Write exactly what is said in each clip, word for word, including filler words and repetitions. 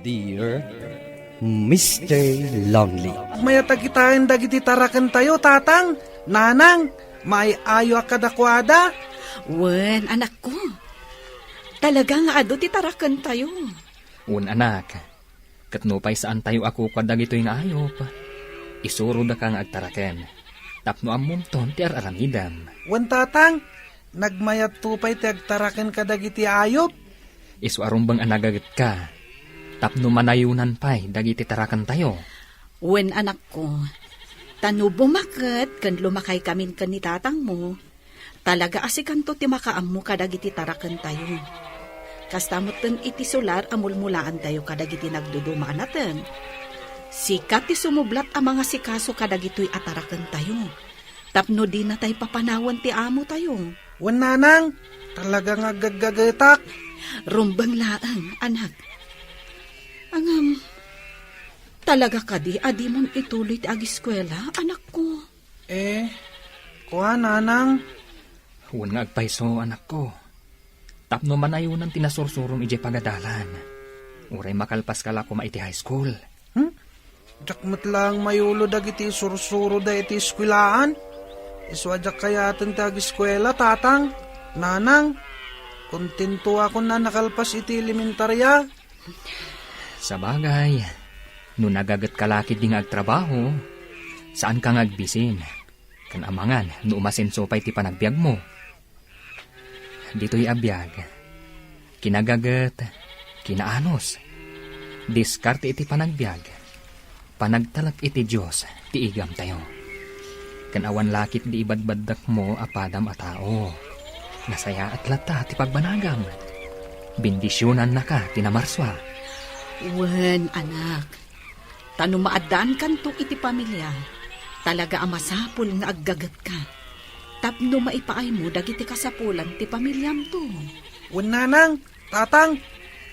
Dear Mister Lonely. Mayat a kitaen dagiti tarakentayo, Tatang, Nanang, maay-ayoak kadakuada. Wen, anakko. Talaga nga adu ti tarakentayo. Wen, anak. Ket nupay saantayo a kukua dagitoy nga ayup, isurodaka nga agtaraken tapno ammonton ti ar-aramidem. Wen, Tatang, nagmayatto pay ti agtaraken kadagiti ayup. Isu a rumbeng a nagagetka tapno manayonan pay dagiti tarakentayo. Wen, anakko, ta no bumaket ken lumakaykamin ken ni tatangmo, talaga a sikanto ti makaammo kadagiti tarakentayo. Kasta metten iti sular a mulmulaantayo kadagiti nagduduma a nateng. Sika ti sumublat a mangasikaso kadagitoy a tarakentayo. Tapno dinatay papanawen ti amotayo. Wen, Nanang, talaga nga aggaggagetak. Rumbeng laeng, anak. Ngem, talaga kadi a dimon ituloy ti agiskuela, anakko? Eh, kua, Nanang. Wen nga agpayso, anakko. Tapno manayonan ti nasursurom idiay pagadalan. Uray makalpaska la koma iti high school. Hmm? Diak met laeng mayulo dagiti isursuroda iti eskuelaan. Isu a diak kayaten ti agiskuela, Tatang, Nanang. Kontentoakon a nakalpas iti elementaria. Sabagay, no nagagetka la ketdi nga agtrabaho, saanka nga agbisin. Ken amangan no umasenso pay ti panagbiagmo. Ditoy a biag, kinagaget, kinaanus, diskarte iti panagbiag, panagtalek iti Dios ti igamtayo. Ken awan la ketdi ibadbaddakmo a padam a tao. Nasayaat latta ti pagbanagam. Bendisionannaka ti namarsua. Wen, anak. Ta no maaddaankanto iti pamilia, talaga a masapul nga aggagetka tapno maipaaymo dagiti kasapulan ti pamiliamto. Wen, Nanang, Tatang,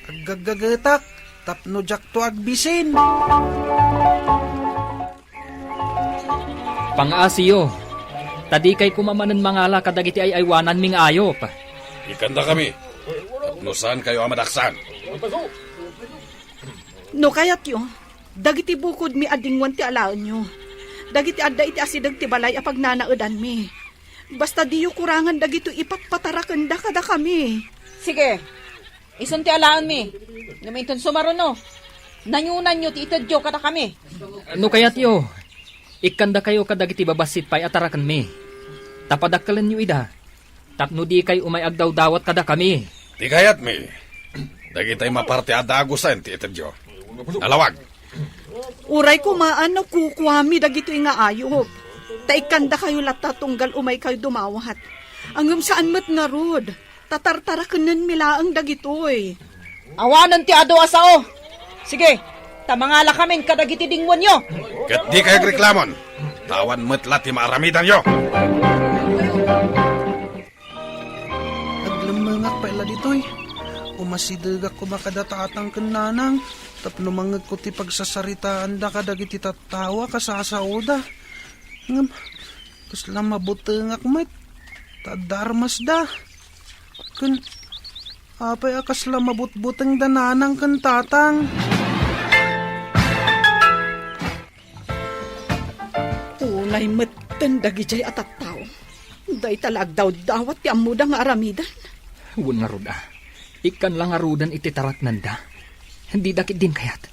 aggaggagetak tapno diakto agbisin. Pangaasiyo, ta dikay koma manen mangala kadagiti ay-aywananmi nga ayup. Ikkandakami, tapno saankayo a madaksan. No kayatyo, dagiti bukodmi a dingoan ti alaenyo. Dagiti adda iti asideg ti balay a pagnanaedanmi. Basta diyo kurangan dagitoy ipatpatarakenda kadakami. Sige, isun ti alaenmi. Ngem inton sumaruno, nanyonanyo ti itedyo kadakami. No kayatyo, ikkandakayo kadagiti babassit pay a tarakenmi. Ta padakkelenyo ida. Tapno dikay umay agdawdawat kadakami. Ti kayatmi, dagitay maparte a dagusen ti itedyo. Nalawag. Uray koma a kukuami dagitoy nga ayup, ta ikkandakayo latta tunggal umaykayo dumawat. Ngem saan met ngarud, ta tartarakennenmi laeng dagitoy. Awanen ti adu a sao. Sige, ta mangalakamin kadagiti dingoanyo. Ket dikay agreklamon, ta awan met la ti maaramidanyo. Aglemmengak pay la ditoy. Umasidegak koma kada tatang ken nanang tapno mangngegko ti pagsasaritaanda kadagiti tattao a kasasaoda. Ngem, kasla mabutengak met, ta adda armasda. Ken apay a kasla mabutbutengda nanang ken tatang? Unay metten dagidiay a tattao. Dayta la agdawdawat ti ammoda nga aramiden. Wen ngarud a, ikkan la ngaruden iti taraknanda. Dida ketdin kayat.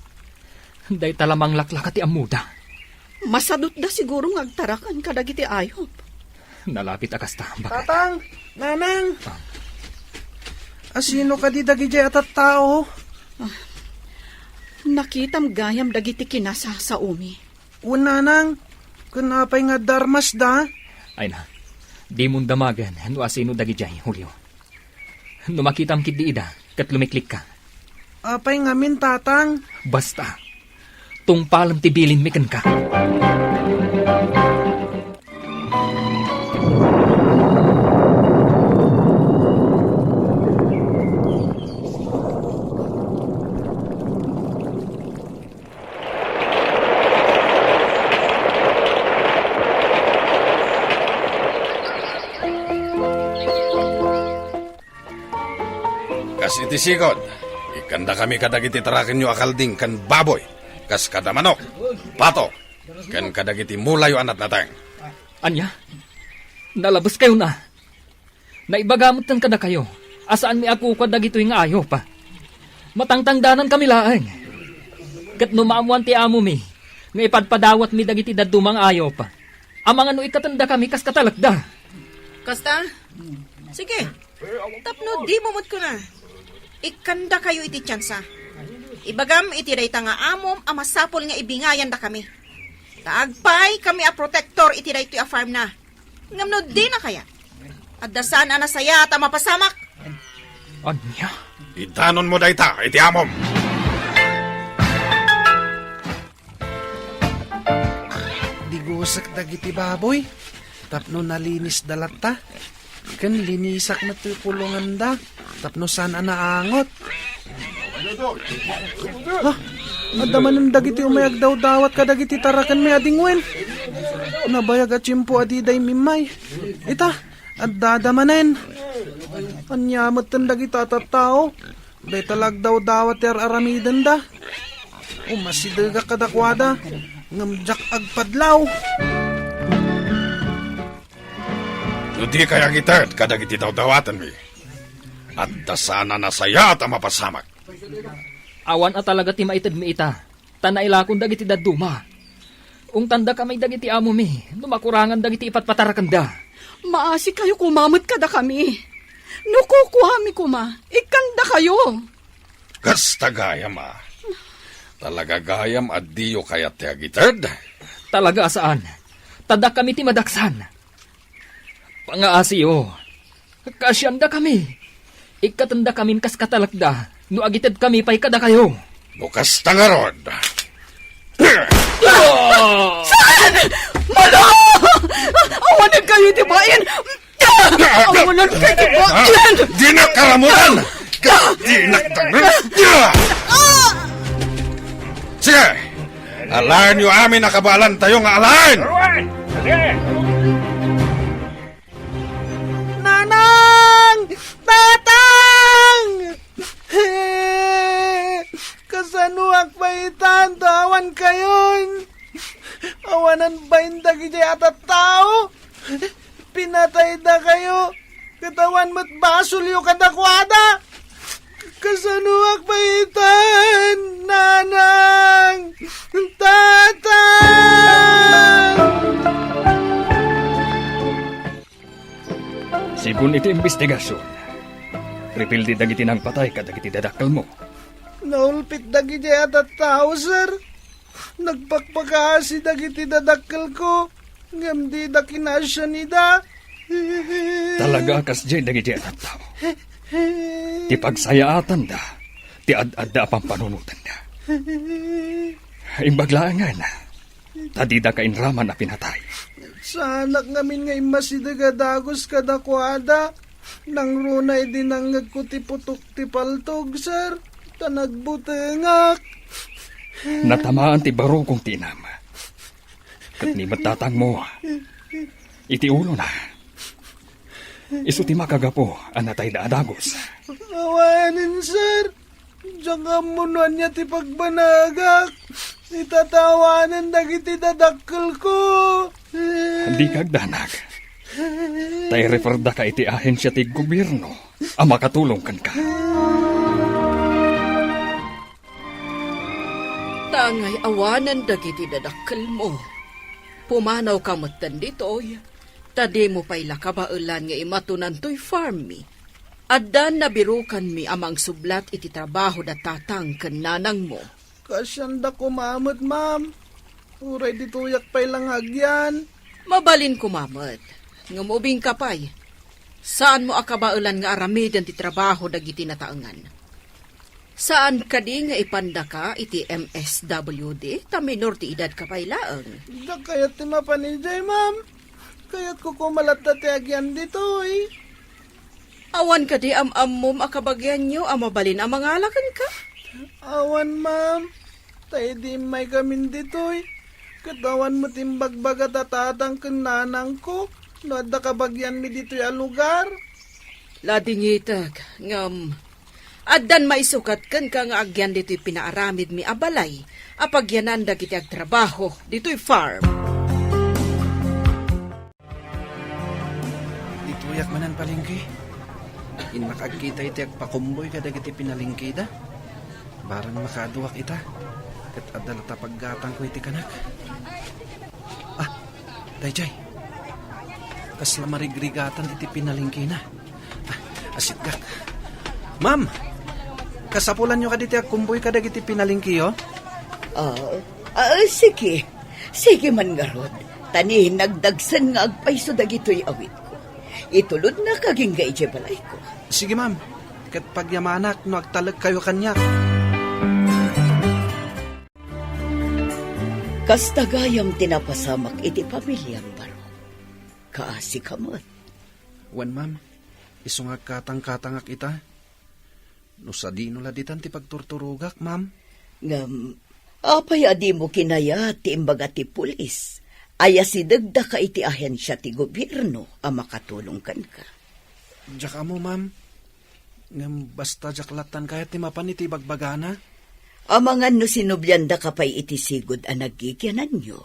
Dayta la manglaklaka ti ammoda. Masadutda siguro nga agtaraken kadagiti ayup. Nalapit a kasta, baket. Tatang! Nanang! Ah. Asino kadi dagidiay a tattao? Ah, nakitam gayam dagiti kinasasaomi. Wen, nanang, ken apay nga adda armasda? Ay na, dimon damagen no asino dagidiay, Julio. No makitam ketdi ida, ket lumiklikka. Apay ngamin, tatang? Basta, tungpalem ti bilinmi kenka. Kas iti sigud, Ken dakami kadagiti tarakenyo a kalding ken baboy, kas kada manok, pato, ken kadagiti mulayo a natnateng. Ania? Nalabeskayo na? Naibaga metten kadakayo a saanmi a kukua dagitoy nga ayup. Matangtangdanankami laeng. Ket no maammoan ti amomi nga ipadpadawatmi dagiti dadduma nga ayup, amangan no ikkatendakami kas katalekda. Kasta? Sige. Tapno dimo met kuna, ikkandakayo iti tiansa. Ibagam iti dayta nga amom a masapul nga ibingayandakami. Ta agpaykami a protektor iti daytoy a farm na. Ngem no dina kayat, adda saan a nasayaat a mapasamak. Ania? Idanonmo dayta iti amom. Digusek dagiti baboy tapno nalinisda latta. Ken linisak met ti kulonganda tapno saan a naangot. Ha? Adda manen dagiti umay agdawdawat kadagiti tarakenmi a dingwen. Nabayag a tiempo a dida immimmay. Ita, addada manen. Ania metten dagita a tattao? Dayta la agdawdawat ti ar-aramidenda. Umasidegak kadakuada, ngem diak agpadlaw. No dikay agited kadagiti dawdawatenmi, adda saan a nasayaat a mapasamak. Awan a talaga ti maitedmi ita, ta nailakon dagiti dadduma. Ungtandakami dagiti amomi no makurangan dagiti ipatpatarakenda. Maasikayo koma met kadakami. No kukuami koma, ikkandakayo. Kasta gayam a. Talaga gayam a diyo kayat ti agited? Talaga a saan. Ta dakami ti madaksan. Pangaasiyo. Kaasiandakami. Ikkatendakamin kas katalekda no agitedkami pay kadakayo. No kasta ngarud. Saan? Mano! Awanen kayo iti bain! Awanen kayo iti bain! Dinak karamutan! Dinak dangan! Sige! Alaenyo amin a kabaelantayo nga alaen! Nanang! Tatang! Kasanoak pay itan ta awan kayon? Awanen bain dagidiay a tattao? Pinataydakayo, ket awan met basolyo kadakuada. Kasanoak pay itan, Nanang? Tatang! Segun iti imbestigasion, rebelde dagiti nangpatay kadagiti dadakkelmo. Naulpit dagidiay a tattao, sir. Nagpakpakaasi dagiti dadakkelko, ngem dida kinaasian ida. Talaga a kasdiay dagidiay a tattao. Ti pagsayaatanda, ti ad-adda a pampanunotanda. Imbag laengen, ta dida kainraman a pinatay. Saanak ngamin nga immasideg a dagus kadakuada. Nangruna idi nangngegko ti putok ti paltog, sir, ta nagbutengak. Natamaan ti barukong ti inam. Ket ni met tatangmo, iti ulona. Isu ti makagapu a natayda a dagus. Awanen, sir. Diak ammo no ania ti pagbanagak. Itatawanen dagiti dadakkelko. Dika agdanag. Ta ireperdaka iti ahensia ti gobierno a makatulong kenka. Ta angay awanen dagiti dadakkelmo, pumanawka metten ditoy, ta dimo pay la kabaelan nga imatonantoy farmmi. Addan nabirukanmi a mangsublat iti trabaho da tatang ken nanangmo. Kaasianda koma met, ma'am. Uray ditoyak pay la nga agyan. Mabalin koma met. Ngem ubingka pay. Saanmo a kabaelan nga aramiden ti trabaho dagiti nataengan. Saan kadi nga ipandaka iti M S W D ta minor ti edadka pay laeng? Diak kayat ti mapan idiay, ma'am. Kayatko koma latta ti agyan ditoy. Awan kadi am-ammom a kabagianyo a mabalin a mangala kenka? Awan, ma'am. Ta idi immaykamin ditoy, ket awan met imbagbaga ta tatang ken nanangko no adda kabagianmi ditoy a lugar. Ladingitek, ngem Addan maisukat kenka nga agyan ditoy pinaaramidmi a balay a pagyanan dagiti agtrabaho ditoy farm. Ditoyak manen palengke. Innak agkita iti agpakumboy kadagiti pinalengkeda. Barang makaaduak ita, ket adda latta paggatangko iti kanak. Ah, daydiay. Kasla marigrigatan iti pinalengkena. Ah, asitgak. Ma'am, kasapulanyo kadi ti agkumboy kadagiti pinalengkeyo? Ah, ah, sige. Sige man ngarud. Ta ni nagdagsen nga agpayso dagitoy awitko. Itulodnak agingga idiay balayko. Sige, ma'am. Ket pagyamanak no agtalekkayo kaniak. Kasta gayam ti napasamak iti pamiliam, Barok. Kaasika met. Wen, ma'am. Isu nga agkatangkatangak ita. No sadino la ditan ti pagturturogak, ma'am? Ngem, apay a dimo kinayat ti imbaga ti pulis a yasidegdaka iti ahensia ti gobierno a makatulong kenka? Diak ammo, ma'am. Ngem basta diak lattan kayat ti mapan iti ibagbagana. Amangan no sinubliandaka pay iti sigud a naggigiananyo.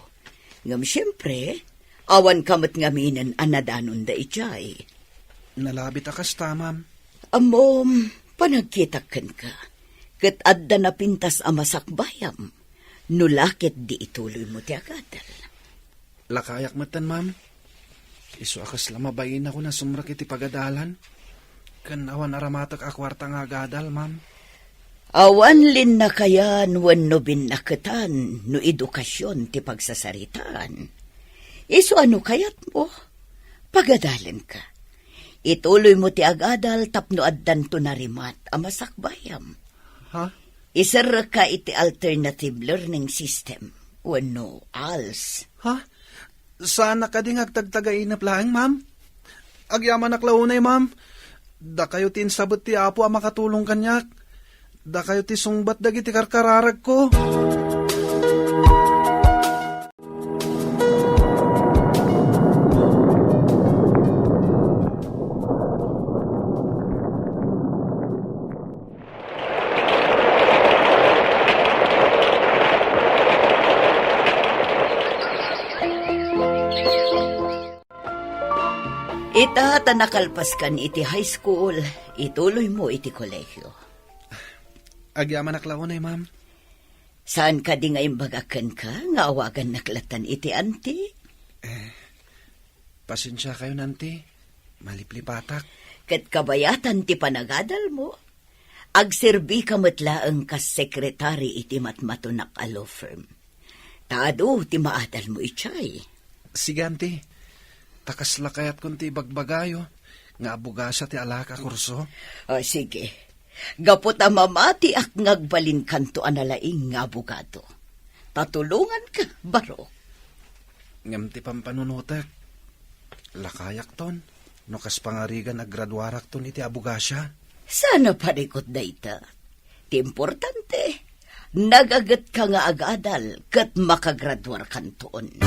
Ngem siempre, awanka met ngaminen a nadanonda idiay. Nalabit a kasta, ma'am. Ammom, panagkitak kenka, ket adda napintas a masakbayam, no la ket di ituloymo ti agadal. Lakayak metten, ma'am. Isu a kasla mabainakon a sumrek iti pagadalan. Ken awan aramatek a kuarta nga agadal, ma'am. Awan linnakayan wenno binnaketan no edukasion ti pagsasaritaan. Isu a no kayatmo, pagadalenka. Ituloymo ti agadal tapno addanto narimat a masakbayam. Ha? Iserrekka iti alternative learning system wenno als. Ha? Saanak kadi nga agtagtagainep laeng, ma'am? Agyamanak la unay, ma'am. Dakayo ti insabet ti Apo a makatulong kaniak. Dakayo ti sungbat dagiti karkararagko. Ita ta nakalpaskan iti high school, ituloymo iti kolehio. Agyamanak la unay, ma'am. Saan kadi nga imbagak kenka nga awagannak lattan iti anti? Eh, pasensiakayon, anti. Maliplipatak. Ket kabayatan ti panagadalmo. Agserbika met laeng kas sekretari iti matmatunak a law firm. Ta adu ti maadalmo idiay. Sige, anti. Ta kasla kayatkon ti ibagbagayo nga abogasia ti alaak a kurso. O, sige. Gapu ta mamatiak nga agbalinkanto a nalaing nga abogado. Ta tulonganka, Barok. Ngem ti pampanunotek, lakayakton no kas pangarigan agraduarakton iti abogasia. Saan a parikut dayta. Ti importante, nagagetka nga agadal ket makagraduarkanton.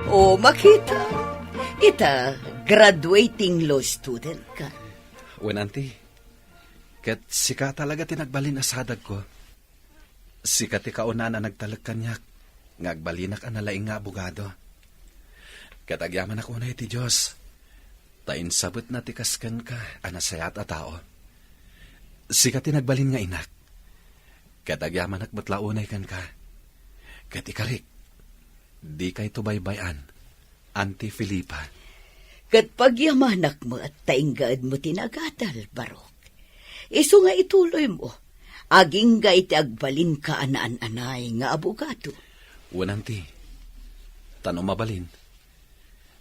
O, makita. Ita, graduating law student ka. Wen, anti. Ket sika talaga ti nagbalin a sadagko. Sika ti kaunaan a nagtalek kaniak nga agbalinak a nalaing nga abogado. Ket agyamanak unay iti Dios, ta insabetna ti kas kenka a nasayaat a tao. Sika ti nagbalin nga inak. Ket agyamanak met la unay kenka. Ket ikarik, dikayto baybay-an, Anti Felipa. Ket pagyamanak met ta inggaedmo ti nagadal, Barok. Isu nga ituloymo, agingga iti agbalinka a naan-anay nga abogado. Wen, anti, ta no mabalin,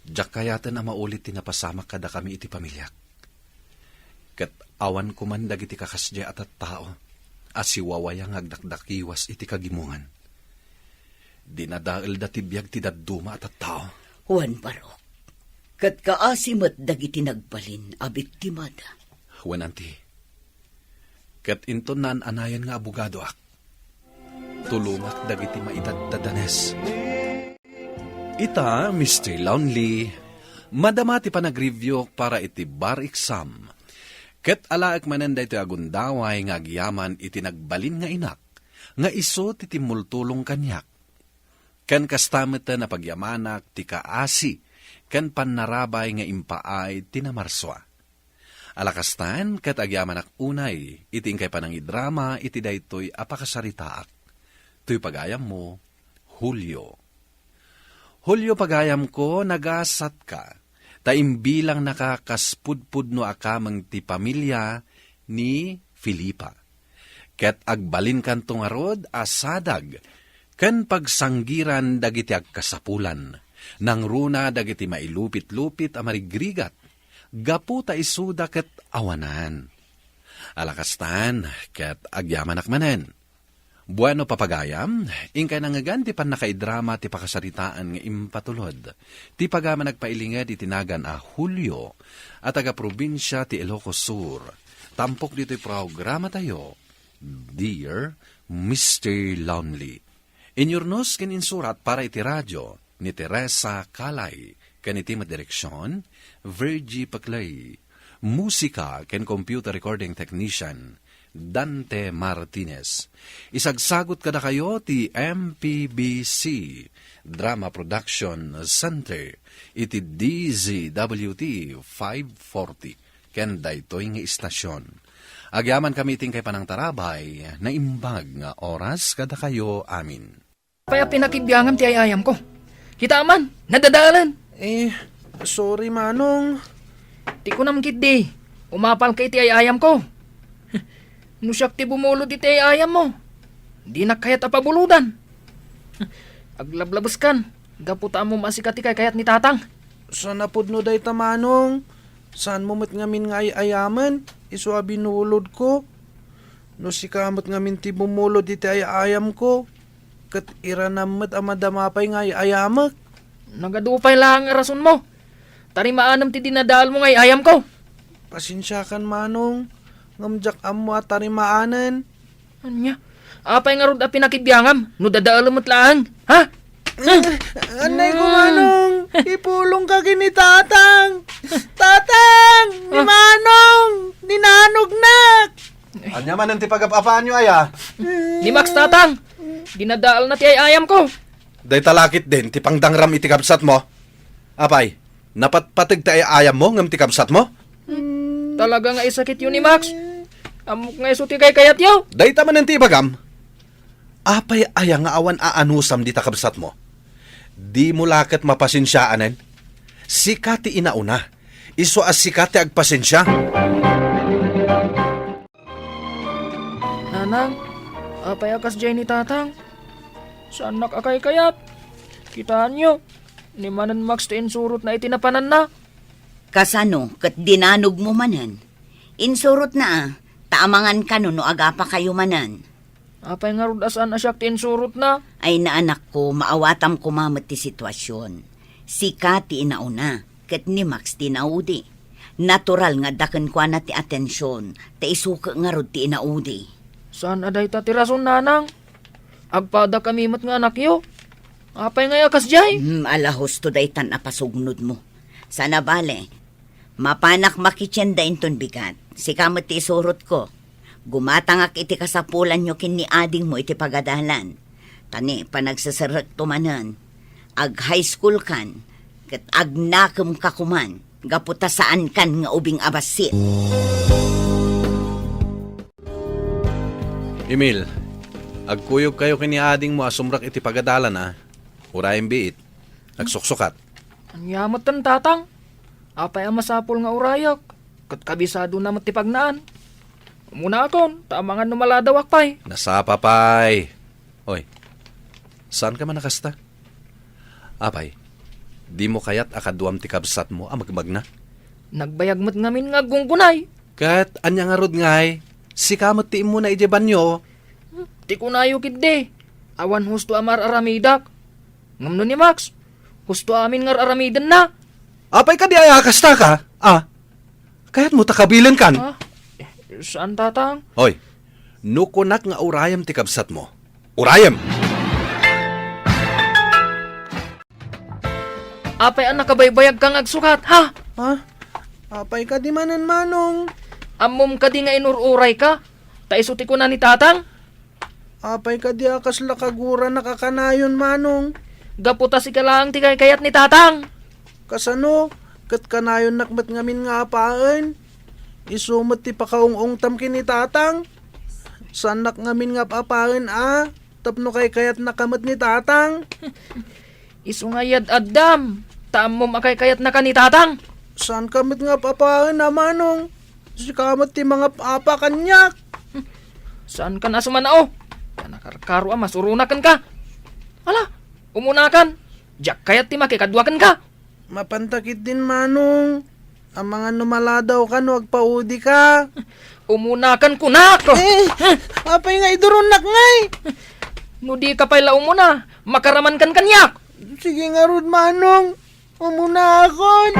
diak kayaten a maulit ti napasamak kadakami iti pamiliak. Ket awan koman dagiti kakasdiay a tattao a siwawaya nga agdakdakiwas iti kagimongan. Dinadaelda ti biag ti dadduma a tattao. Wen, Barok, ket kaasi met dagiti nagbalin a biktimada. Wen, anti. Ket inton naan-anayan nga abogadoak, tulongak dagiti maidaddadanes. Ita, Mister Lonely, madama ti panagreviewk para iti bar exam. Ket alaek manen daytoy a gundaway nga agyaman iti nagbalin nga inak, nga isu ti timmultulong kaniak. Ken kasta met a pagyamanak ti kaasi ken pannarabay nga impaay ti namarsua. Alakastan, ket agyamanak unay iti inkay panangidrama iti daytoy a pakasaritaak. Toy pagayammo, Julio. Julio, pagayamko, nagasatka, ta imbilangnaka kas pudpudno a kameng ti pamilia ni Felipa. Ket agbalinkanto ngarud a sadag ken pagsanggiran dagiti agkasapulan, nangruna dagiti mailupit-lupit a marigrigat, gapu ta isuda ket awanan. Alakastan, ket agyamanak manen. Bueno, papagayam, inkay nangngegan ti pannakaidrama ti pakasaritaan nga impatulod ti pagayam a nagpailinged iti nagan a Julio a taga-probinsia ti Ilocos Sur. Tampok ditoy programatayo, Dear Mister Lonely. Inyurnos ken insurat para iti radio ni Teresa Calay, ken iti met direksion, Virgie Paclay. Musika ken computer recording technician, Dante Martinez. Isagsagot kadakayo ti M P B C Drama Production Center iti D Z W T five forty ken daytoy nga istasyon. Agyamankami iti inkay panangtarabay, naimbag nga oras kadakayo amin. Pay a pinakibiangam ti ay-ayamko. Kita man, nadadalan. Eh, sorry, Manong. Ti kunam ketdi, umapalka iti ay-ayamko. No siak ti bumulod iti ay-ayammo, dinak kayat a pabulodan. Aglablabeskan, gapu ta ammom a sika ti kaykayat ni Tatang. Saan a pudno dayta, Manong. Saanmo met ngamin nga ay-ayamen, isu a binulodko. No sika met ngamin ti bumulod iti ay-ayamko, ket iranam met a madama pay nga ay-ayamek. Nagadu pay laeng a rasonmo. Tarimaanem ti dinadaelmo nga ay-ayamko. Pasensiakan, Manong, ngem diak ammo a tarimaanen. Ania? Apay ngarud a pinakibiangam no dadaelem met laeng? Ha? Anay ko, Manong, ipulongka ken ni Tatang. Tatang! Ni Ah. Manong! Ni nanognak! Ania manen ti pagap-apaanyo, aya? Ni Max, Tatang! Dinadaelna ti ay-ayamko! Dayta la ketdin ti pangdangram iti kabsatmo. Apay, napatpateg ti ay-ayammo ngem ti kabsatmo? Talaga nga isakityo ni Max. Ammok nga isu ti kaykayatyo. Dayta manen ti ibagam. Apay aya nga awan aanusam dita kabsatmo? Dimo la ket mapasensiaanen? Sika ti inauna. Isu a sika ti agpasensia. Nanang, apay a kasdiay ni Tatang? Saannak a kaykayat. Kitaenyo, ni manen Max ti insurotna iti napananna. Kasano ket dinanogmo manen? Insurotna a, ta amangan kano no agapakayo manen. Apay ngarud a saan a siak ti insurotna? Ay, naanakko, maawatam koma met ti situasion. Sika ti inauna, ket ni Max ti naudi. Natural nga adda kenkuana ti atension, ta isu ket ngarud ti inaudi. Saan a dayta ti rason, Nanang? Agpadakami met nga anakyo. Apay ngay a kasdiay? Hmm, ala husto daytan a pasugnodmo. Saan a bale, mapanak makitien da inton bigat. Sika met ti isurotko. Gumatangak iti kasapulanyo ken ni adingmo iti pagadalan. Ta ni panagseserrekto manen, ag-high school kan, ket agnakemka koman, gapu ta saankan nga ubing a bassit. Emil, agkuyogkayo ken ni adingmo a sumrek iti pagadalan a. Urayen biit. Nagsuksukat. Ania metten, Tatang? Apay a masapul nga urayek? Ket kabisadona met ti pagnaan. Umunakon, ta amangan no maladawak pay. Nasapa pay. Oy, saanka man a kasta? Apay, dimo kayat a kaduam ti kabsatmo a magbagna? Nagbayag met ngamin nga aggunggunay. Ket ania ngarud ngay? Sika met ti immuna idiay banio. Ti kunayo ketdi, awan husto a mar-aramidak. Ngem no ni Max, husto amin nga ar-aramidenna. Apay kadi a kasta ka? Ah, kayatmo ta kabilenkan? Ah, saan, Tatang. Hoy, no kunak nga urayem ti kabsatmo, urayem! Apay a nakabaybayagka nga agsukat, ha? Ha? Apay kadi manen, Manong? Ammom kadi nga inur-urayka? Ta isu ti kuna ni Tatang? Apay kadi a kasla kaguranak a kanayon, Manong? Gapu ta sika laeng ti kaykayat ni Tatang. Kasano? Ket kanayonnak met ngamin nga apaen? Isu met ti pakaung-ungtam ken ni Tatang. Saannak ngamin nga ap-apaen a tapno kaykayatnaka met ni Tatang. Isu nga iyad-addam, ta ammom a kaykayatnaka ni Tatang. Saanka met nga ap-apaen a, Manong? Sika met ti mangap-apa kaniak. Saankan a sumanao? Ta nakarkaro a masurona kenka. Ala, umunakan. Diak kayat ti makikadua kenka. Mapanta ketdin, Manong. Amangan no maladawka no agpaudika. Umunakan kunak! Eh, apay nga iduronnak ngay? No dika pay la umuna, makaramankan kaniak! Sige ngarud, Manong. Umunakon.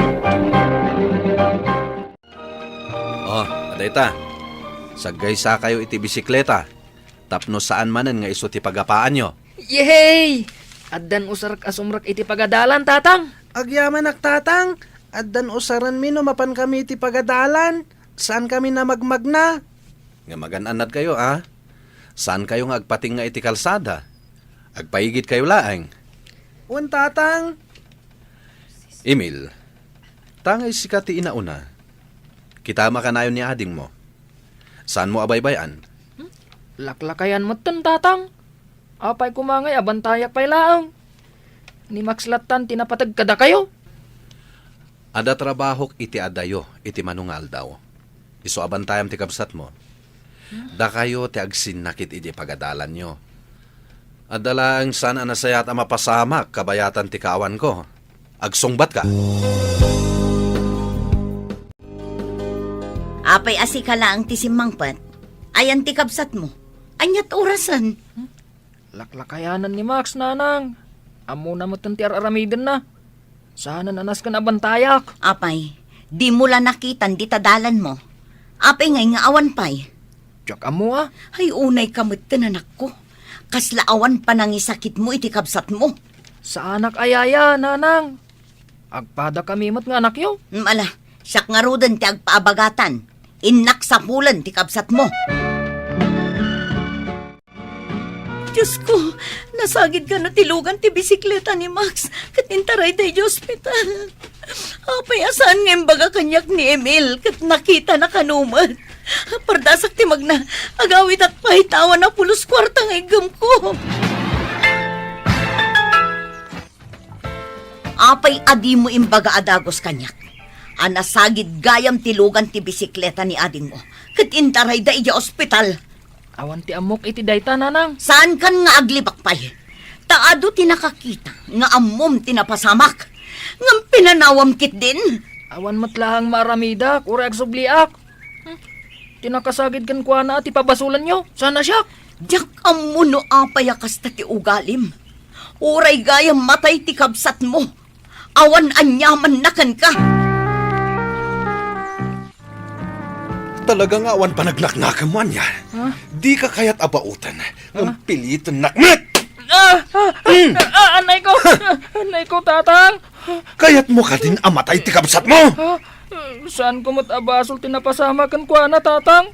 Oh, adayta. Saggaysakayo iti bisikleta. Tapno saan manen nga isu ti pagapaanyo. Yehey! Addan usarek a sumrek iti pagadalan, Tatang. Agyamanak, Tatang. Addan usarenmi no mapankami iti pagadalan. Saankami a magmagna. Nga magan-annadkayo, a? Saankayo nga agpatingga iti kalsada. Agpaigidkayo laeng. Wen, Tatang. Emil, tangay sika ti inauna. Kitam a kanayon ni adingmo. Saanmo a baybay-an? Hmm? Laklakayan metten, Tatang. Apay koma ngay a bantayak pay laeng? Ni Max lattan ti napateg kadakayo. Adda trabahok iti adayo iti mano nga aldaw. Isu a bantayam ti kabsatmo. Dakayo ti agsinnakit iti pagadalanyo. Adda laeng saan a nasayaat a mapasamak kabayatan ti kaawanko. Agsungbatka. Apay a sika laeng ti simmangpet? Ayan ti kabsatmo? Aniat orasen? Laklakayanan ni Max, Nanang. Ammona metten ti ar-aramidenna. Saanen a nasken a bantayak. Apay, dimo la nakitan dita dalanmo? Apay ngay nga awan pay? Diak ammo, a. Ay, unayka metten, anakko. Kasla awan panangisakitmo iti kabsatmo? Saanak a yaya, Nanang. Agpadakami met nga anakyo. Mm, ala, siak ngaruden ti agpaabagatan. Innak sapulen ti kabsatmo. Diosko, nasagid kano ti lugan ti bisikleta ni Max ket intaray daydi ospital. Apay a saan nga imbaga kaniak ni Emil ket nakitana kano met? Pardasak ti magna, agawitak pay ta awan a pulos kuarta nga iggemko. Apay a dimo imbaga a dagus kaniak a nasagid gayam ti lugan ti bisikleta ni adingmo ket intarayda idiay ospital? Awan ti ammok iti dayta, Nanang. Saankan nga aglibak pay? Ta adu ti nakakita nga ammom ti napasamak. Ngem pinanawam ketdin. Awan met laeng maaramidak, uray agsubliak. Hmm? Ti nakasagid kenkuana a ti pabasolanyo, saan a siak? Diak ammo no apay a kasta ti ugalim. Uray gayam matay ti kabsatmo, awan aniamanna kenka. Talaga nga awan panagnaknakemmo ania? Ha? Dika kayat a baoten, ngem pilitennak met! Ah! Ah! Hmm. Ah! Ah! Anay ko! Anay ko, Tatang! Kayatmo kadin a matay ti kabsatmo? Ah! Saan ko met a basol ti napasamak kenkuana, Tatang?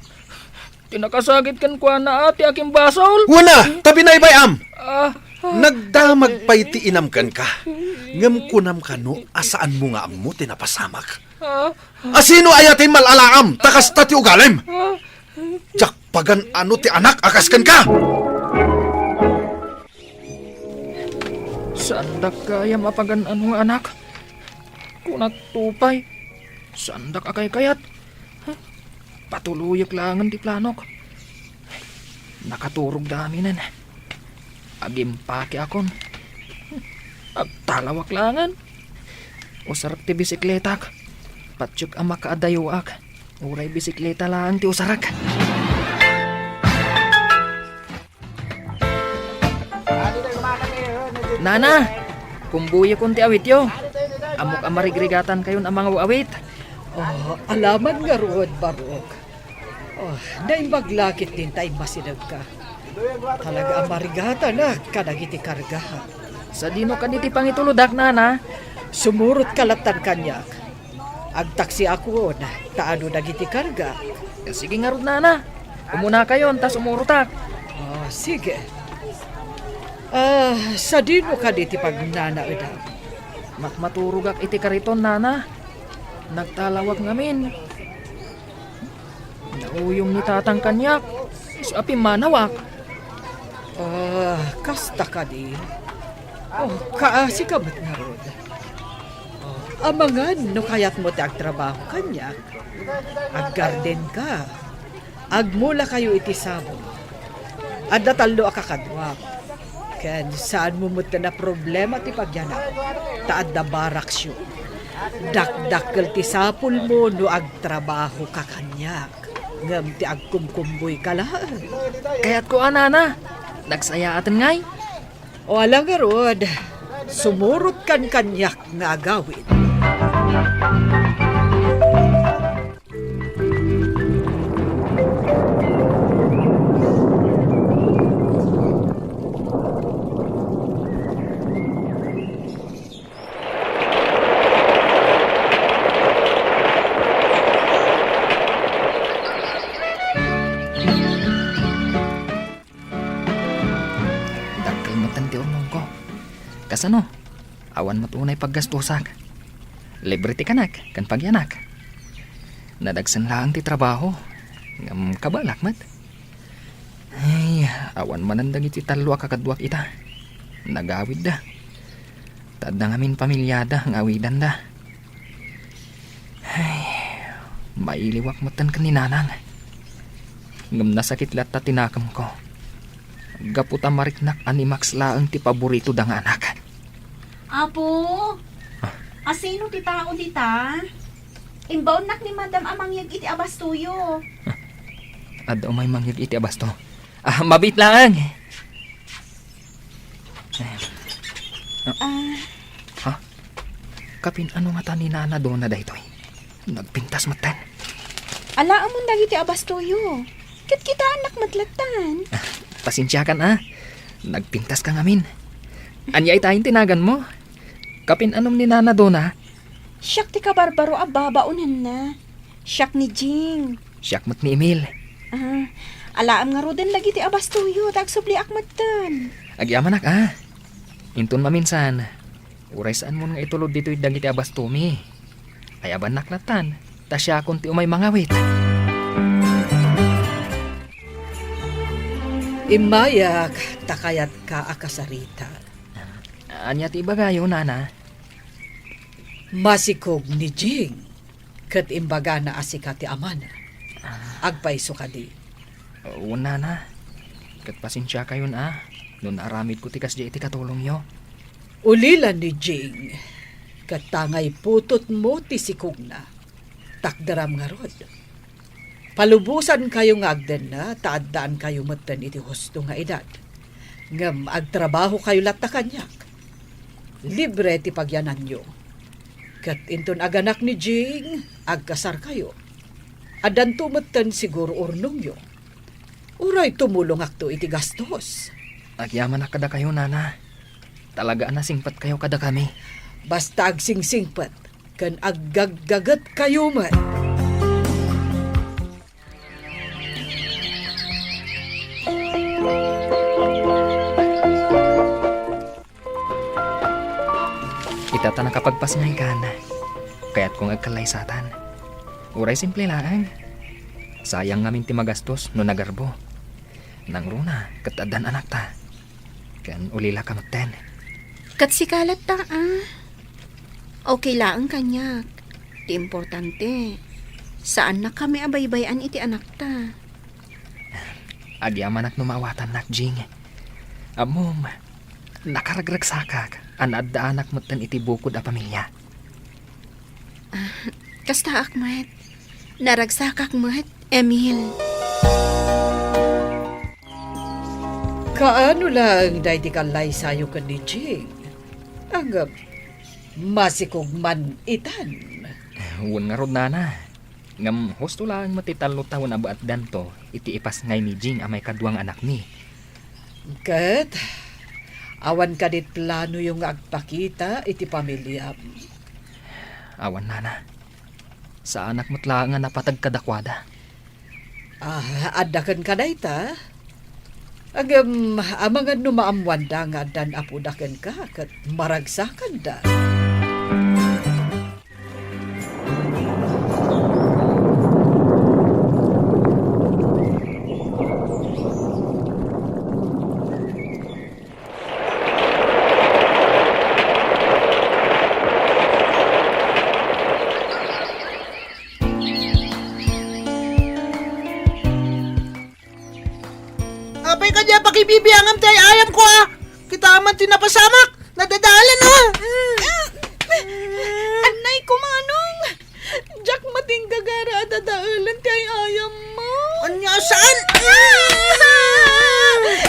Ti nakasagid kenkuana a ti akimbasol. Wen a, ta binaybay-am! Ah! Nagdamag pay ti inam kenka. Ngem kunam kano a saanmo nga ammo ti napasamak? Ah! Asino aya ti mal-alaam ta kasta ti ugalim? Ah! Diak pagan-ano ti anak a kas kenka! Saandak gayam a pagan-ano nga anak. Kunak to pay, saandak a kaykayat. Patuloyek laengen ti planok. Nakaturogda aminen. Agimpakekon. Agtalawak laengen. Usarek ti bisikletak. Patiek a makaadayoak. Uray bisikleta laeng ti usarek. Nana, Kumboyekon ti awityo. Ammok a marigrigatankayon a mangaw-awit. Oh, alaman ngarud, Barok. Oh, naimbag la ketdin ta immasidegka. Talaga a marigatanak kadagiti karga. Sadino kadi ti pangitulodak, nana? Sumurotka lattan kaniak. Agtaksiakon ta adu dagiti karga. Sige ngarud, nana. Umunakayon ta sumurotak. Oh, sige. Ah, sadino kadi ti pagnanaedam? Makmaturogak iti kariton, nana. Nagtalawak ngamin. Nauyong ni tatang kaniak, isu a pimmanawak. Ah, kasta kadi? Oh, kaasi ka met ngarud. Oh, amangan no kayatmo ti agtrabaho kaniak. Aggarden ka. Agmula kayo iti sabong. Adda tallo a kakaduam. Ken saanmo met a problema ti pagyanak, ta adda baraksyo. Dakdakkel ti sapulmo no agtrabaho ka kaniak, ngem ti agkumkumboy ka laeng. Kayatko a, nana. Nagsayaaten ngay? O ala ngarud, sumurotkan kaniak nga agawid. Dakkel metten ti urnongko. Kasano? Awan met unay paggastosak. Libre ti kanak ken pagyanak. Nadagsen laeng ti trabaho. Ngem kabalak met. Ay, awan manen dagiti tallo a kakaduak ita. Nagawidda. Ta adda ngamin pamiliada nga awidanda. Ay, mailiwak metten ken ni nanang. Ngem nasakit latta ti nakemko. Gapu ta mariknak a ni Max laeng ti paboritoda nga anak. Apo, ah, asino ti tao dita? Imbaonnak ni Madam a mangyeg iti abastoyo. Ah, adda umay mangyeg iti abasto. Ah, mabiit laeng. Ah. Ha? Kapin-ano ngata ni Nana Dona daytoy? Nagpintas metten. Alaamon dagiti abastoyo. Ket kitaennak met lattan. Ah, pasensiakan a. Nagpintas ka ngamin. Ania itayen ti naganmo? Kapin-anom ni Nana Dona? Siak ti kabarbaro a babaonenna. Siak ni Jing. Siak met ni Emil. Ah, alaam ngaruden dagiti abastoyo ta agsubliak metten. Agyamanak a. Inton maminsan, uray saanmon nga itulod ditoy dagiti abastomi. Ayabannak lattan, ta siakon ti umay mangawit. Immayak ta kayatka a kasarita. Ania ti ibagayo, nana? Masikog ni Jing ket imbagana a sika ti amana. Ah. Agpayso kadi? Wen, nana. Ket pasensiakayon a no naaramidko ti kasdiay iti katulongyo. Ulila ni Jing ket tangay putotmo ti sikogna. Takderam ngarud. Palubosankayo nga agdenna ta addaankayo metten iti husto nga edad. Ngem agtrabahokayo latta kaniak. Libre ti pagyananyo. Ket inton aganak ni Jing, agkasarkayo. Addanto metten siguro urnongyo. Uray tumulongakto iti gastos. Agyamanak kadakayo, nana. Talaga a nasingpetkayo kadakami. Basta agsingsingpet ken aggaggagetkayo met. Ita ta nakapagpasngaykan, kayatko nga agkallaysatan. Uray simple laeng. Sayang ngamin ti magastos no nagarbo. Nangruna ket addan anakta. Ken ulilaka metten. Ket sika latta a. Okay laeng kaniak. Ti importante, saannakami a baybay-an iti anakta. Agyamanak no maawatannak, Jing. Ammom, nakaragragsakak a naaddaanak metten iti bukod a pamilia. Ah, kastaak met. Naragsakak met, Emil. Kaano laeng daydi kallaysayo ken ni Jing? Agap, masikog man itan. Wen ngarud, nana. Ngem husto laeng met ti tallo tawen a baetdanto iti ipasngay ni Jing a maikadua nga anakmi. Ket, awan kadi planoyo nga agpakita iti pamiliam? Awan, nana. Saanak met laeng a napateg kadakuada. Ah, adda kenka dayta? Ngem, amangan no maammoanda nga addan apoda kenka ket maragsakanda. Apay kadi a pakibibiangam ti ay-ayamko, a? Kita man ti napasamak, nadadalan, a? Annay ko, manong! Diak matinggagara a dadaelan ti ay-ayammo. Ania saan?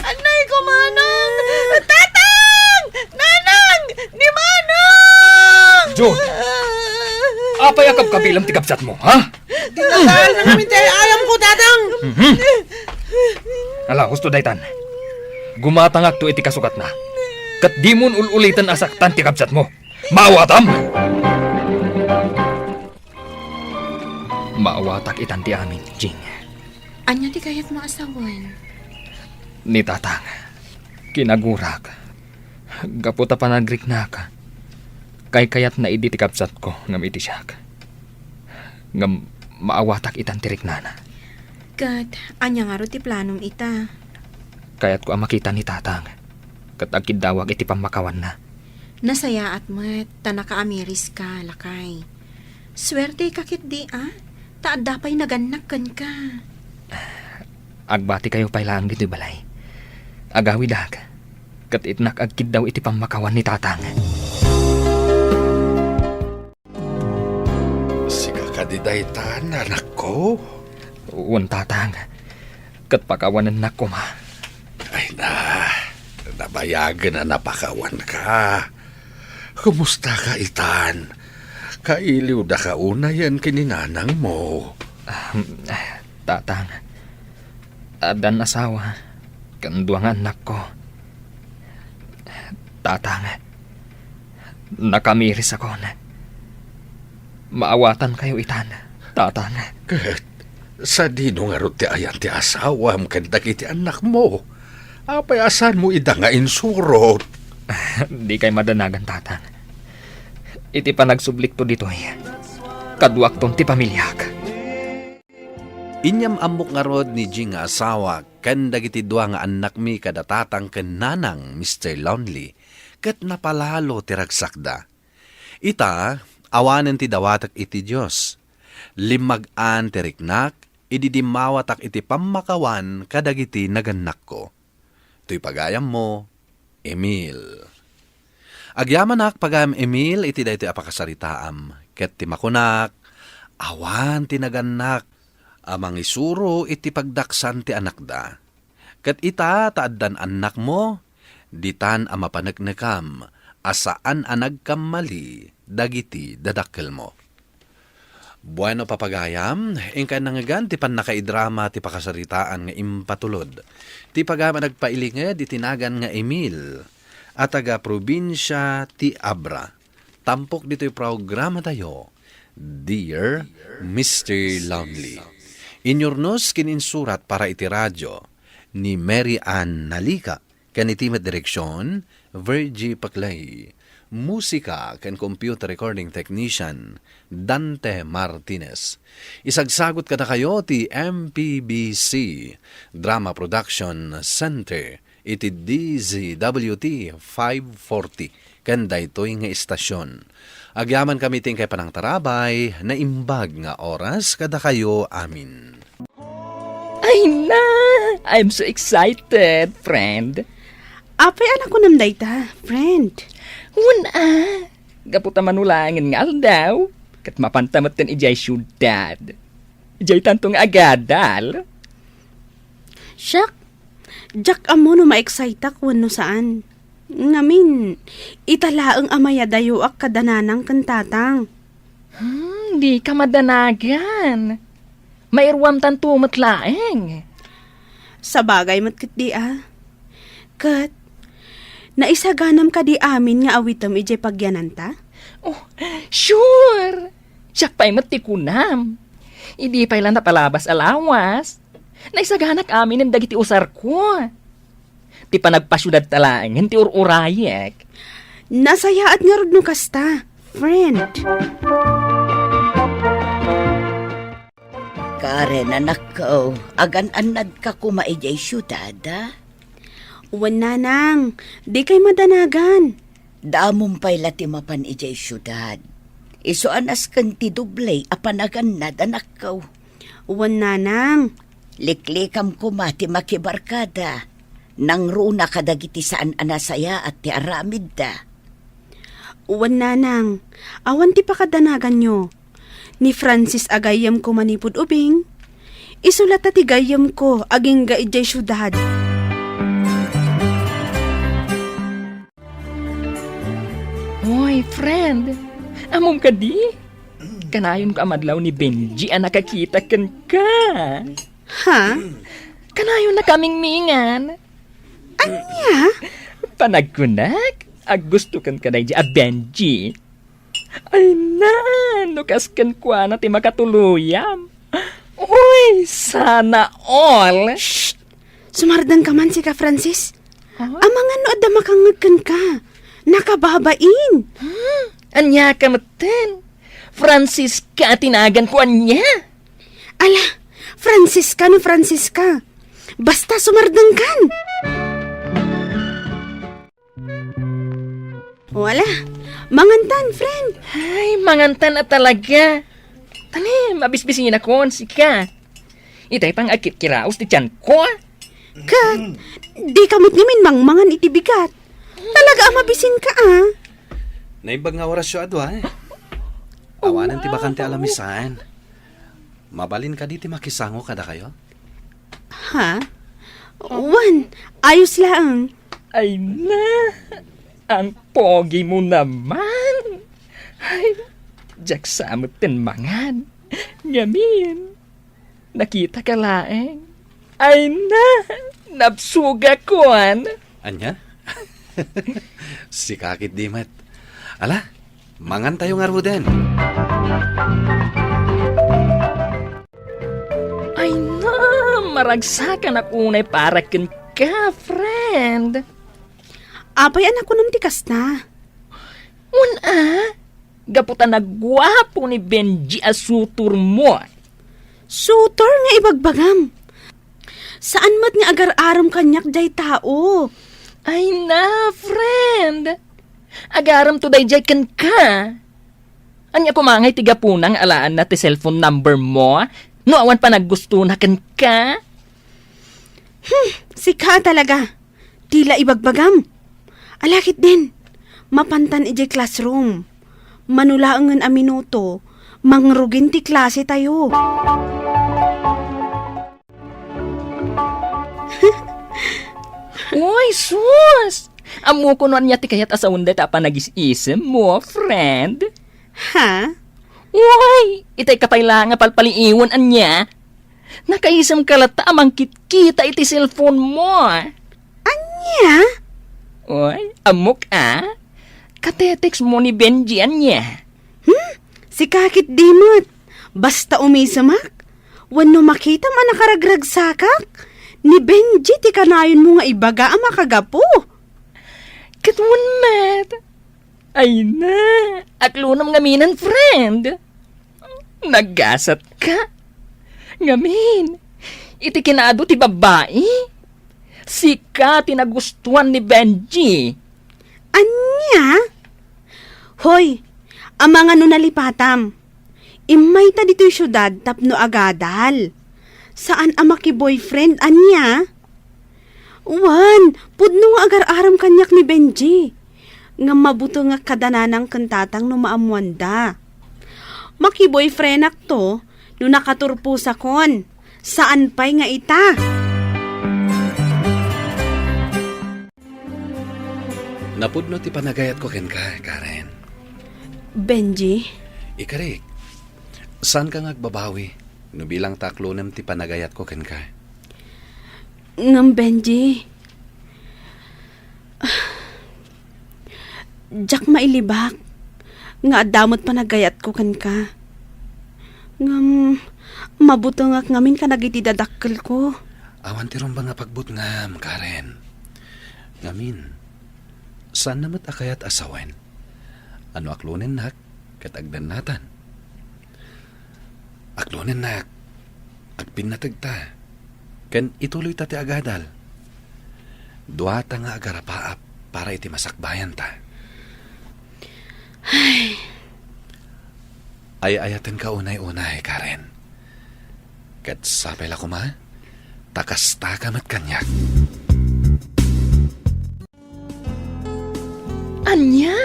Annay ko, manong! Tatang! Nanang! Ni manong! Jun! Apay a kabkabilam ti kabsatmo, ha? Dinadal na kami ti ay-ayamko, Tatang! Mhm. Ala, husto daytan. Gumatangakto iti kasukatna. Ket dimon ul-uliten a saktan ti kabsatmo. Maawatam! Maawatak itan ti amin, Jing. Ania ti kayatmo a sawen? Ni Tatang, kinagurak. Gapu ta panagriknak, kaykayatna idi ti kabsatko ngem iti siak. Ngem maawatak itan ti riknana. Ket ania ngarud ti planom ita? Kayatko a makita ni Tatang, ket agkiddawak iti pammakawanna. Nasayaat met ta nakaamiriska, lakay. Suerteka ketdi, a? Ta adda pay nagannak kenka. Agbatikayo pay laeng ditoy balay. Agawidak, ket itnak agkiddaw iti pammakawan ni Tatang. Sika kadi daytan, anakko? Wen, Tatang. Ket pakawanennak koma. Ay na, nabayagen a napakawanka. Kumustaka itan? Kailiwdaka unayen ken ni nanangmo? Ahem, Tatang, addan asawa ken dua nga annakko. Tatang, nakamirisakon. Maawatankayo itan, Tatang. Ket sadino ngarud ti ayan ti asawam ken dagiti annakmo? Apay a saanmo ida nga insurot? Dikay madanagan, Tatang. Iti panagsublikto ditoy, kaduakton ti pamiliak. Inyam-ammok ngarud ni Jing nga asawa ken dagiti dua nga annakmi kada tatang ken nanang, Mister Lonely, ket napalalo ti ragsakda. Ita, awanen ti dawatek iti Dios. Limmag-an ti riknak idi dimmawatak iti pammakawan kadagiti nagannakko. Toy pagayammo, Emil. Agyamanak, pagayam Emil, iti daytoy a pakasaritaam, ket ti makunak, awan ti nagannak a mangisuro iti pagdaksan ti anakda. Ket ita ta addan annakmo, ditan a mapaneknekam a saan a nagkammali dagiti dadakkelmo. Bueno, papagayam, inkay nangngegan ti pannakaidrama ti pakasaritaan nga impatulod ti pagayam a nagpailinged iti nagan nga Emil a taga probinsia ti Abra. Tampok ditoy programatayo, Dear Mister Lonely. Inyurnos ken insurat para iti radio ni Mary Ann Nalika. Ken iti met direksion, Virgie Paclay. Musika ken computer recording technician, Dante Martinez. Isagsagut kadakayo ti M P B C Drama Production Center iti D Z W T five forty ken daytoy nga istasyon. Agyamankami ti inkay panangtarabay, naimbag nga oras kadakayo amin. Ay na! I'm so excited, friend. Apay a nakunam dayta, friend? Wen a, gapu ta mano laengen nga aldaw, ket mapanta metten idiay siudad. Idiay tanto nga agadal. Siak, diak ammo no ma-exciteak wenno saan. Ngamin, ita laeng a mayadayoak kada nanang ken tatang. Hmm, dika madanagan. Mairuamtanto met laeng. Sabagay met ketdi a. Ket, naisaganam kadi amin nga awitem idiay pagyananta? Oh, sure! Siak pay met ti kunam. Idi pay la napalabas a lawas, naisaganak aminen dagiti usarko. Ti panagpasiudadta laengen ti ur-urayek. Nasayaat ngarud no kasta, friend. Karen, anakko, agan-annadka koma idiay siudad, a? Wen, nanang, dikay madanagan. Damom pay la ti mapan idiay siudad. Isu a nasken ti doble a panagannad, anakko. Wen, nanang. Liklikam koma ti makibarkada. Nangruna kadagiti saan a nasayaat ti aramidda. Wen, nanang, awan ti pakadanaganyo. Ni Francis a gayyemko manipud ubing, isu latta ti gayyemko agingga idiay siudad. Oy, friend, ammom kadi? Kanayonko a madlaw ni Benji a nakakita kenka. Ha? Kanayonnak a mingmingan. Ania? Panagkunak, aggustokan ka daydi a Benji. Ay na, no kas kenkuana ti makatuloyam. Uy, sana all. Shh! Sumardengka man, sika, Francis. Huh? Amangan no adda makangngeg kenka. Nakababain. Hmm? Ania ka metten? Francisca ti naganko ania? Ala, Francisca no Francisca. Basta sumardengkan. O, ala, mangantan, friend. Ay, mangantan a talaga. Tanem, abisbisinakon, sika. Itay pang akitkiraos ti tianko. Ket, di ka met ngamin mangmangan iti bigat. Talaga a mabisinka, a. Naimbag nga orasyo a dua, e. Awanen ti bakante a lamisan. Mabalin kadi ti makisango kadakayo? Ha? Wen, ayos laeng. Ay na, ang pogi mo naman. Ay, diak sa metten mangan. Ngamin, nakita ka laeng. Ay na, nabsugakon. Ania? Sika ketdi met. Ala, mangantayo ngaruden. Ay na, maragsakanak unay para kenka, friend. Apay a nakunam ti kasta? Wen a, gapu ta naguapo ni Benji a sutor mo. Sutor nga ibagbagam. Saan met nga agar-arem kaniak jay tao. Ay na, friend. Agarem to dayjay kenka. Ania koma ngay ti gapuna nga alaenna ti cellphone number mo no awan panaggustona kenka? Hmm, sika talaga. Ti la ibagbagam. Ala ketdin, mapantan idiay classroom. Mano laengen a minuto, mangrugin ti klase tayo. Uy, sus! Ammok no ania ti kayat a sawen dayta a panagis-isem mo, friend. Ha? Uy, itay ka pay la nga palpaliiwen ania? Nakaisem ka latta a mangkitkita iti cellphone mo. Ania? Uy, ammok a. Katetext mo ni Benji ania? Hmm? Sika ketdi met. Basta umisemak. Wenno makitam a nakaragragsakak. Ni Benji ti kanayon mo nga ibaga a makagapu. Ket wen met. Ay na, aklonam ngaminen, friend. Naggasat ka. Ngamin, iti kinaadu ti babbai, sika ti nagustuan ni Benji. Ania? Hoy, amangan no nalipatam. Immayta ditoy siudad tapno agadal. Saan a makiboyfriend, ania? Wen, pudno nga agar-arem kaniak ni Benji. Ngem mabutengak kada nanang ken tatang no maammoanda. Makiboyfriendakto no nakaturposakon. Saan pay nga ita? Napudno ti panagayatko kenka, Karen. Benji? Ikarik, saanka nga agbabawi no bilang ta aklonem ti panagayatko kenka? Ngem, Benji, diak mailibak nga adda met panagayatko kenka. Ngem, mabutengak ngamin kadagiti dadakkelko. Awan ti rumbeng a pagbutngam, Karen. Ngamin, saanna met a kayat a sawen a no aklonennak ket agnannatan. Aklonennak, agpinnategta, ken ituloyta ti agadal. Duata nga agarapaap para iti masakbayanta. Ay. Ay-ayatenka unay-unay, Karen. Ket sapay la koma, ta kastaka met kaniak. Ania?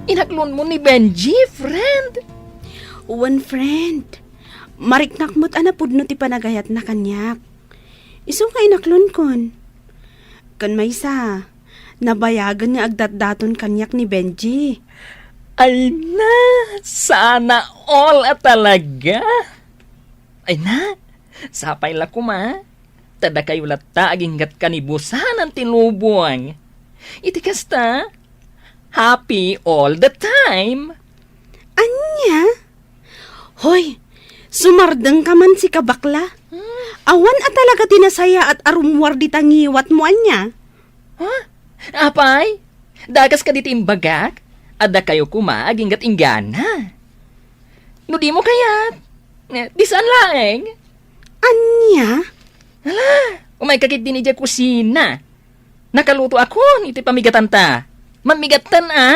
Inaklonmo ni Benji, friend? Wen, friend. Mariknak met a napudno ti panagayatna kaniak. Isu nga inaklonkon. Ken maysa, nabayagen nga agdatdaton kaniak ni Benji. Ay na, sana all a talaga. Ay na, sapay la koma. Ta dakayo latta aginggat kanibusanan ti lubong. Iti kasta, happy all the time. Ania? Hoy, sumardengka man, sika, bakla. Hmm? Awan a talaga ti nasayaat a rummuar dita ngiwatmo, ania? Ha? Apay? Dakas kaditi imbagak? Adda kayo koma aginggat inggana. No dimo kayat, eh, di saan laeng. Ania? Hala, umayka ketdin idiay kusina. Nakalutoakon iti pamigatanta. Mammigattan a.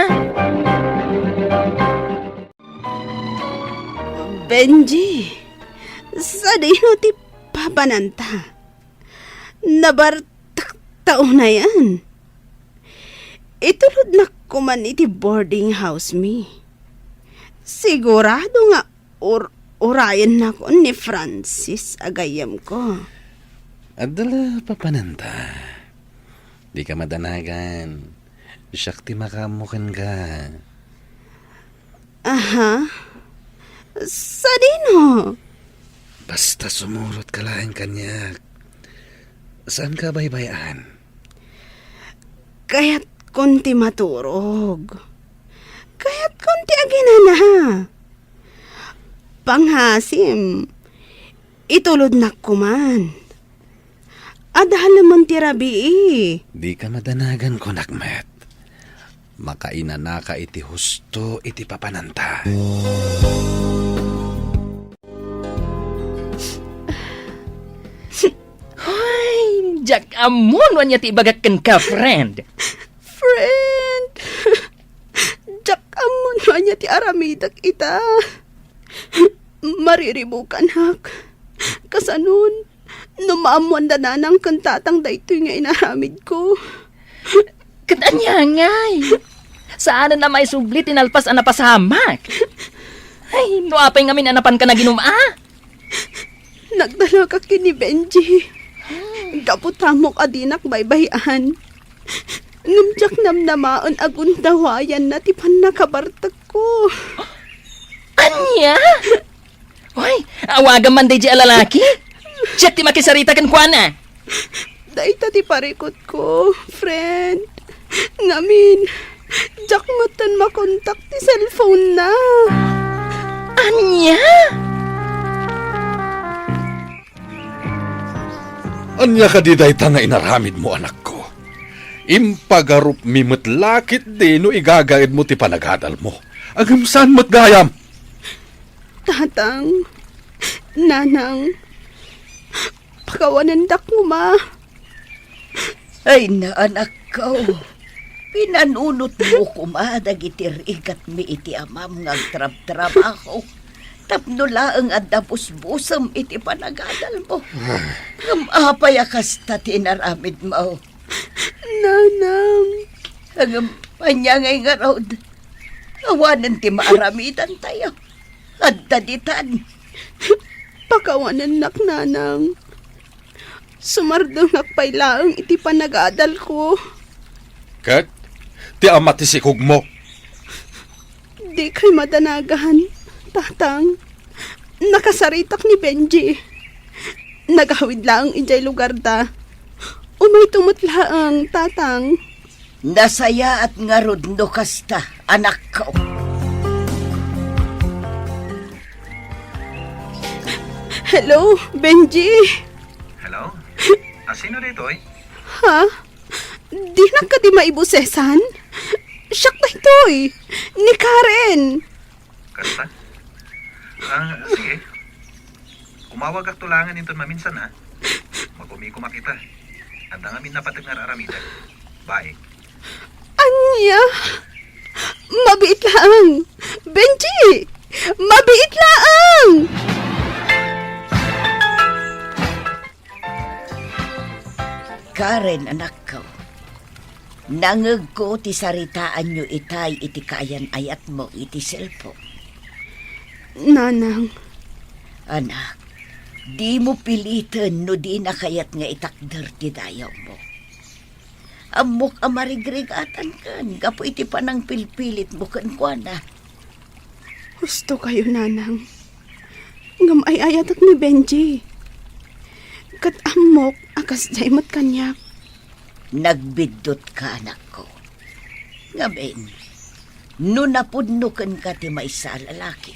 Benji, sadino ti papananta? Nabartak ta unayen. Itulodnak koman iti boarding house mi. Sigurado nga ur-, urayennakon ni Francis a gayyemko. Adda la papananta. Dika madanagan. Siak ti makaammo kenka. Aha. Sadino? Basta sumurotka laeng kaniak. Saanka baybay-an? Kayatkon ti maturog. Kayatkon ti aginana. Pangasim, itulodnak koman. Adda lemen ti rabii. Dika madanagan, kunak met. Makainanaka iti husto iti papananta. Hoy, diak ammo no ania ti ibagak kenka, friend. Friend, diak ammo no ania ti aramidek ita. Mariribukanak. Kasanon, no maammoan da nanang ken tatang daytoy nga inaramidko. Ket ania ngay? Saanen a maisubli ti nalpas a napasamak. Ay, no apay ngamin a napanka naginum a? Nagdalaka ken ni Benji. Gapu ta ammok a dinak baybay-an. Ngem diak namnamaen a gundawayanna ti pannakabartekko. Ania? Hoy, awagam man daydiay a lalaki. Siak ti makisarita kenkuana. Dayta ti parikutko, friend. Ngamin, diak metten makontak ti cellphone-na. Ania? Ania kadi dayta nga inaramidmo, anakko? Impagarupmi met la ketdi no igagaedmo ti panagadalmo. Ngem saan met gayam? Tatang, nanang, pakawanendak koma. Ay, anakko, pinanunotmo koma dagiti rigatmi iti amam nga agtrabtrabaho tapno laeng adda busbusem iti panagadalmo. Ngem apay a kasta ti inaramidmo? Nanang. Ngem ania ngay ngarud? Awanen ti maaramidantayo. Adda ditan. Pakawanennak, nanang. Sumardengak pay laeng iti panagadalko. Ket ti ama ti sikogmo. Dikay madanagan, Tatang. Nakasaritak ni Benji. Nagawid laeng idiay lugarda. Umayto met laeng, Tatang. Nasayaat ngarud no kasta, anakko. Hello, Benji. Hello? Ah, sino ditoy? Ha? Dinak kadi maibusesan? Siak daytoy, ni Karen. Kasta? Ah, sige. Umawagak to laengen inton maminsan, ha? Makumikumak ita. Adda ngamin napateg nga ar-aramidek. Bye. Ania? Mabiit laeng. Benji! Mabiit laeng! Karen, anakko, nangegko ti saritaanyo itay iti kaayan-ayatmo iti cellphone. Nanang. Anak, dimo piliten no dina kayat nga itakder ti dayawmo. Ammok a marigrigatankan gapu iti panangpilpilitmo kenkuana. Husto kayo, Nanang. Ngem ay-ayatek ni Benji. Ket ammok a kasdiay met kaniak. Nagbiddutka, anakko. Ngamin, no napudno kenka ti maysa a lalaki,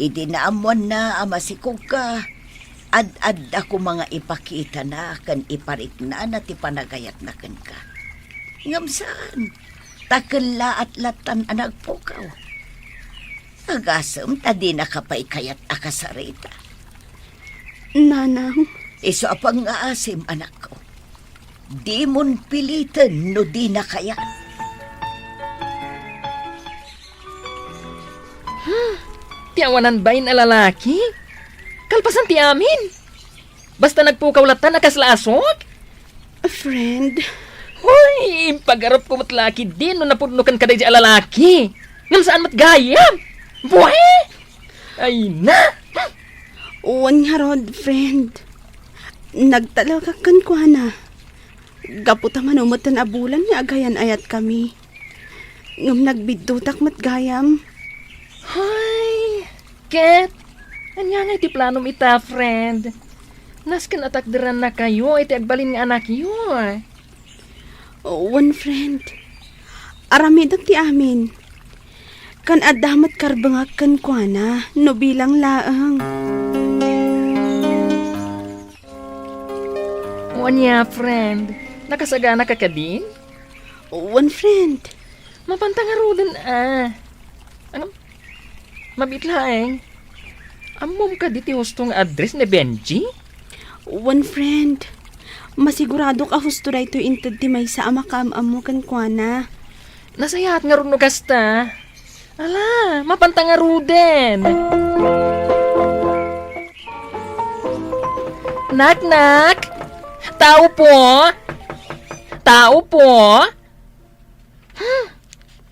idi naammoanna a masikogka, ad-adda koma nga ipakitana ken ipariknana ti panagayatna kenka. Ngem saan, ta kellaat lattan a nagpukaw. Agasem ta dinaka pay kayat a kasarita. Nanang. Isu a pangngaasim, anakko. Dimon piliten no dina kayat. Hmm, ti awanan bain a lalaki? Kalpasan ti amin? Basta nagpukaw lattan a kasla asuk? A friend. Hoy, impagarupko met la ketdin no napudno kenka daydi a lalaki. Ngem saan met gayam? Buhi! Ay na! Wen ngarud, friend. Nagtalekak kenkuana. Gapu ta mano metten a bulan nga agayan-ayatkami. Ngem nagbiddutak met gayam. Hay, ket, ania ngay ti planom ita, friend? Nasken a takderannakayo iti agbalin nga anakyo. Wen, friend. Aramidek ti amin. Kan adda met karbengak kenkuana no bilang laeng. O ania, friend? Nakasaganaka kadin? Wen, friend. Mapanta ngaruden a. Ano? Mabiit laeng. Ammom kadi ti husto nga address ni Benji? Wen, friend. Masiguradok a husto daytoy inted ti maysa a makaam-ammo kenkuana. Nasayaat ngarud no kasta. Ala, mapanta ngaruden. Nak, nak! Tao po! Tao po! Hmm,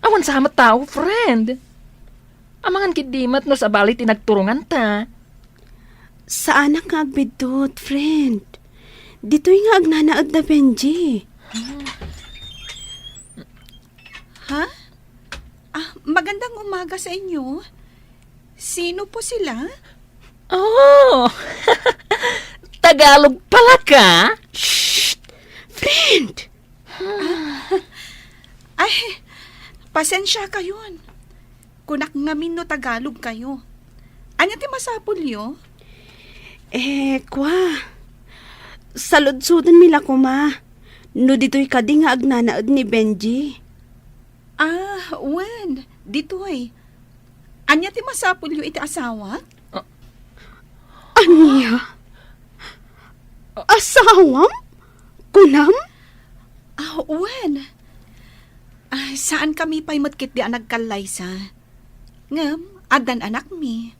awan sa met tao, friend. Amangan ketdi met no sabali ti nagturonganta. Saanak nga agbiddut, friend. Ditoy nga agnanaed da Benji. Ha? Ah, magandang umaga sa inyo. Sino po sila? Oh! Tagalog pala ka? Shh! Friend! Ay, pasensya kayon. Kunak ngamin no Tagalog kayo. Ania ti masapulyo? Eh, kwa. Saludsodenmi la koma. No ditoy kadi nga agnanaed ni Benji. Ah, wen, ditoy. Ania ti masapulyo iti asawa? Ah. Ania? Asawam? Kunam? Ah, wen. Ah, saan kami pay met ketdi a nagkallaysa. Ngem, addan anakmi.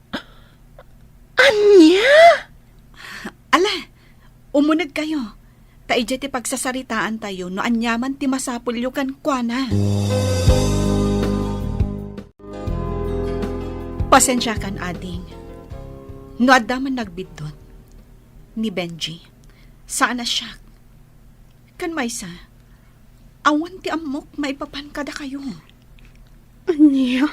Ania? Ala, umuneg kayo. Ta idiay ti pagsasaritaantayo no aniaman ti masapulyo kenkuana. Pasensiakan, ading. No adda man nagbiddut, ni Benji, saan a siak. Ken maysa, Awan ti ammok maipapan kadakayo. Ania?